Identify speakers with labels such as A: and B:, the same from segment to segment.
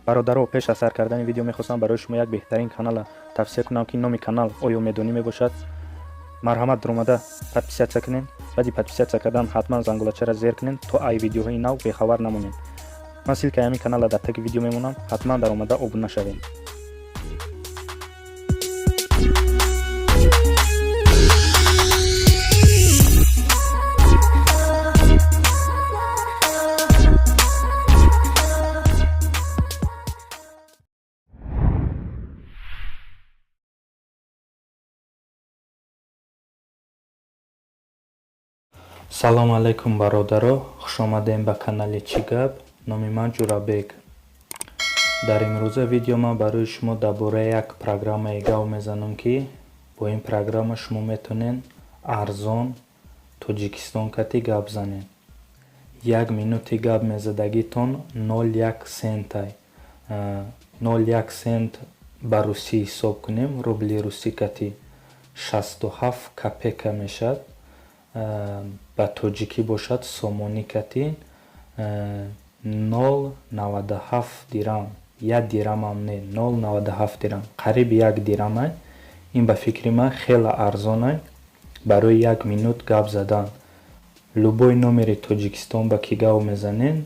A: Бародаро, пеш аз сар кардани видео мехостам барои шумо як беҳтарин канала тавсия кунам, ки номи канал «Оё медонӣ» мебошад. Марҳамат, даромада подписаться кунед. Баъди подписаться кардан ҳатман зангулачаро зер кунед, то ай видеоҳои нав бехабар намонед. Ман ссылкаи ҳамин каналро дар таги видео мемонам, ҳатман даромада обуна шавед.
B: Салом алайкум, бародаро, хушомадем ба канали «Чӣ гап». Номи ман Ҷурабек. Дар имрӯза видео ман барои шумо дар бораи як программае гап мезанам, ки бо ин программа шумо метавонед арзон Тоҷикистон кати гап занед. Як минути гап мезадагитон 0,1 центай. 0,1 цент ба русӣ ҳисоб кунем, рубли русӣ кати 67 копейка мешавад. Ба тоҷикӣ бошад, сомонӣ кати 0,97 дирам. Як дирамам не, 0,97 дирам, қариби як дирамай. Ин ба фикри ман хеле арзонай барои як минут гап задан. Любой номери Тоҷикистон ба ки гап мезанед,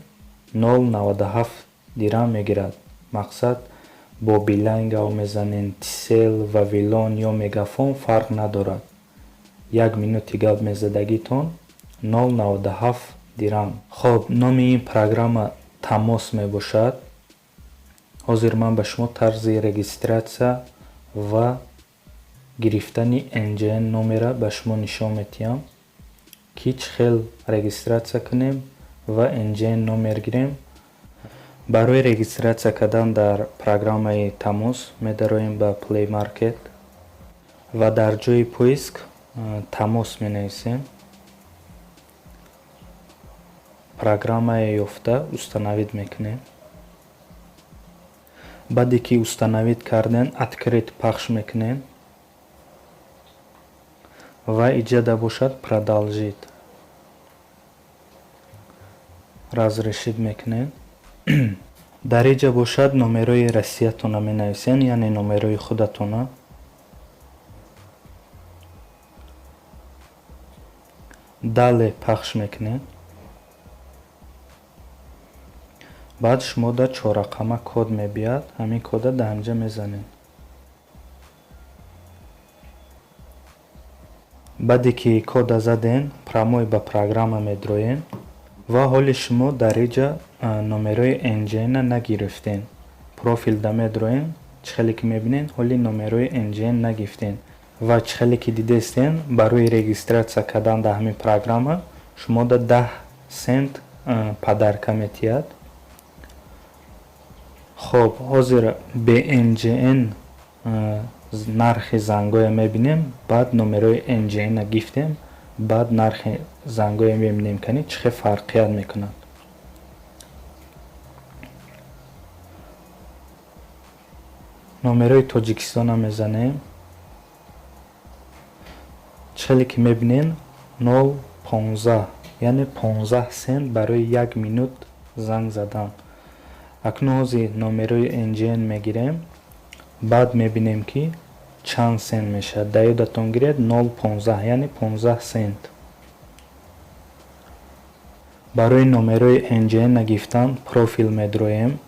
B: 0,97 дирам мегирад. Мақсад, бо Билайн гап мезанед, Тисел, Вавилон ё Мегафон, фарқ надорад, як минути гап мезадагитон 0,97 дирам. Хоб, номи ин программа «Тамос» мебошад. Ҳозир ман ба шумо тарзи регистрация ва гирифтани НГН номера ба шумо нишон медиҳам, ки чӣ хел регистрация кунем ва НГН номер гирем. Барои регистрация кардан дар программаи «Тамос» медароем ба Play Market ва дар ҷои поиск «Тамос» менависем. Программае ёфта установить мекунем. Баъде ки установить кардем, «Открыть» пахш мекунем ва иҷода бошад «Продолжить», «Разрешить» мекунем. Дар иҷа бошад номерои Россиятона менависем, яъне номерои худатона. «Далее» пахш мекунем. Баъд шумо дар чоррақама код мебиёд, ҳамин кода дар ҳамҷа мезанед. Баъде ки кода задем, прямой ба программа медроем ва ҳоли шумо дар иҷа номерои НГН нагирифтем. Профилда медроем, чӣ хеле ки мебинед, ҳоли номерои НГН нагирифтем. Ва чӣ хеле ки дидестем, барои регистрация кардан дар ҳамин программа шумо да 10 цент подарка метиҳад. Хоб, ҳозир бе НГН нархи зангоя мебинем, баъд номерои НГН гирифтем, баъд нархи зангоя мебинем, кани чӣ хел фарқият мекунад. Номерои Тоҷикистона мезанем. Чӣ хеле ки мебинем, 0,15, яъне 15 сент барои як минут занг задан. Акнун ҳозир номерои НГН мегирем, баъд мебинем, ки чанд сент мешавад. Дар ёдатон гиред: 0,15, яъне 15 сент. Барои номерои НГН нагирифтан профил медроем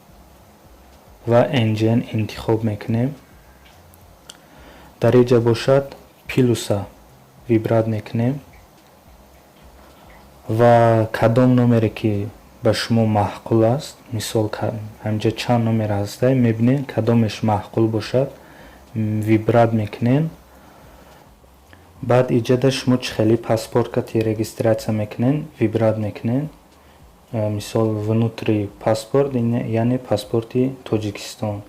B: ва НГН интихоб мекунем. Дар иҷа бошад плюса выбрать мекунем ва кадом номере ки ба шумо маъқул аст, мисол, ҳаминҷа чанд номер ҳастай, мебинед, кадомеш маъқул бошад, выбрать мекунед. Баъд иҷода шумо чӣ хели паспорт кати регистрация мекунед, выбрать мекунед. Мисол, внутри паспорт, яъне паспорти Тоҷикистон,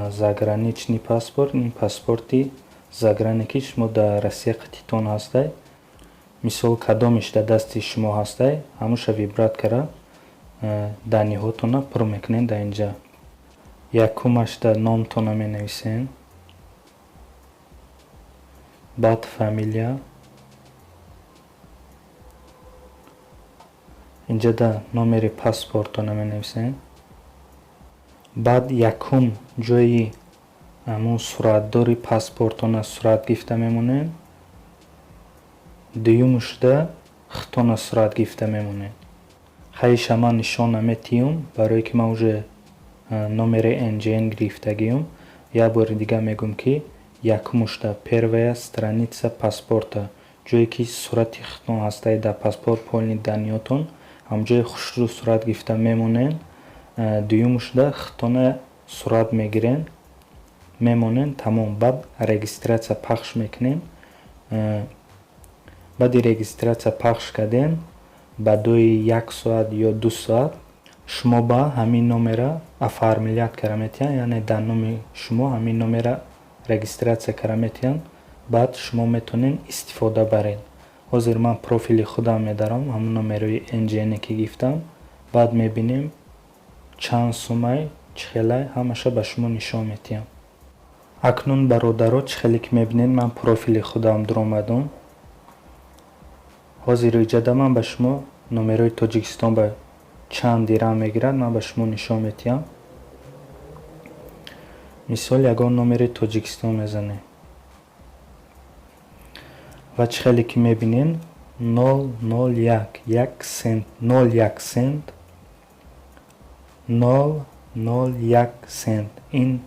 B: заграничный паспорт, ин паспорти заграни, ки шумо дар Россия қатитон ҳастай. Мисол, кадомеш дар дасти шумо ҳастай, ҳамуша выбрать кара, данныеҳотона пур мекунед. Дар инҷа якумашда номтона менависем, баъд фамилия, инҷода номери паспортона менависем. Баъд якум ҷои ҳамун суратдори паспортона сурат гирифта мемонед, дуюмушда худтона сурат гирифта мемонед. Хаиша ман нишон наметиҳум, барое ки ман уже номери НГН гирифтагиюм. Як бори дига мегӯм, ки якумушда первая страница паспорта, ҷое ки сурати худтон ҳастае дар паспорт, полный данные отон, ҳамҷои хушрӯ сурат гирифта мемонед. Дуюмушда худтона сурат мегирен, мемонен, тамом. Баъд регистрация пахш мекунем. Баъди регистрация пахш кардем, баъдои як соат ё 2 соат шумо ба ҳамин номера оформлять карда метиҳанд, яъне дар номи шумо ҳамин номера регистрация карда метиҳанд. Баъд шумо метавонед истифода баред. Ҳозир ман профили худам медарам, ҳамун номерои НГН ки гирифтам. Баъд мебинем, чанд сумай, чӣ хелай, ҳамаша ба шумо нишон метиҳам. Акнун, бародаро, чӣ хеле ки мебинед, ман профили худам дуромадум. Ҳозир иҷода ман ба шумо номерои Тоҷикистон ба чанд дирам мегирад, ман ба шумо нишон метиҳам. Мисол, ягон номери Тоҷикистон мезанем ва чӣ хеле ки мебинед, 0,01 як сент, 0,1 сент, 0,01 сент. Ин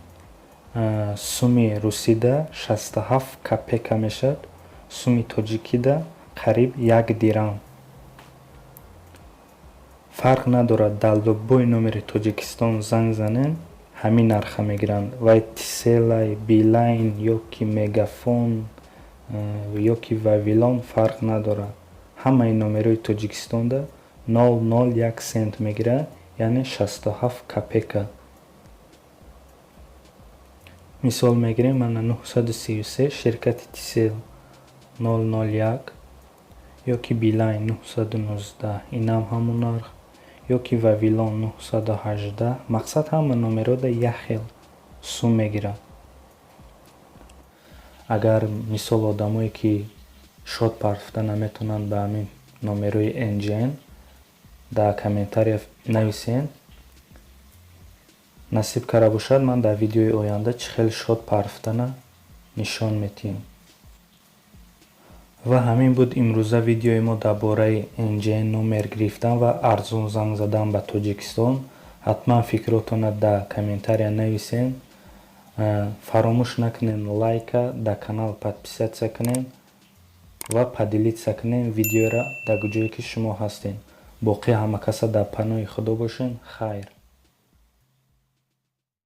B: суми русида 67 копейка мешавад, суми тоҷикида қариб 1 дирам. Фарқ надорад, дар любой номери Тоҷикистон занг занем, ҳамин нарха мегиранд. Вай Тиселай, Билайн ё ки Мегафон, ё ки Вавилон, фарқ надорад, ҳамаи номерои Тоҷикистонда 0,01 сент мегирад, яъне 67 копейка. Мисол мегирем, мана 933, ширкати Тисел 001, ё ки Билайн 919, инам ҳамон нарх, ё ки Вавилон 918. Мақсад, ҳама номерода як хел сум мегирад. Агар, мисол, одамое ки счёт партофта наметавонанд ба ҳамин номерои НГН, дар комментария нависен. Насиб карда бошад, ман дар видеои оянда чӣ хел счёт партофтана нишон метиҳем. Ва ҳамин буд имрӯза видеои мо дар бораи НГН номер гирифтан ва арзон занг задан ба Тоҷикистон. Ҳатман фикротонро дар комментария нависен. Фаромӯш накунед лайка, дар канал подписаться кунед ва поделиться кунед видеоро дар куҷое ки шумо ҳастед. Боқӣ ҳама каса дар паноҳи Худо бошед. Хайр.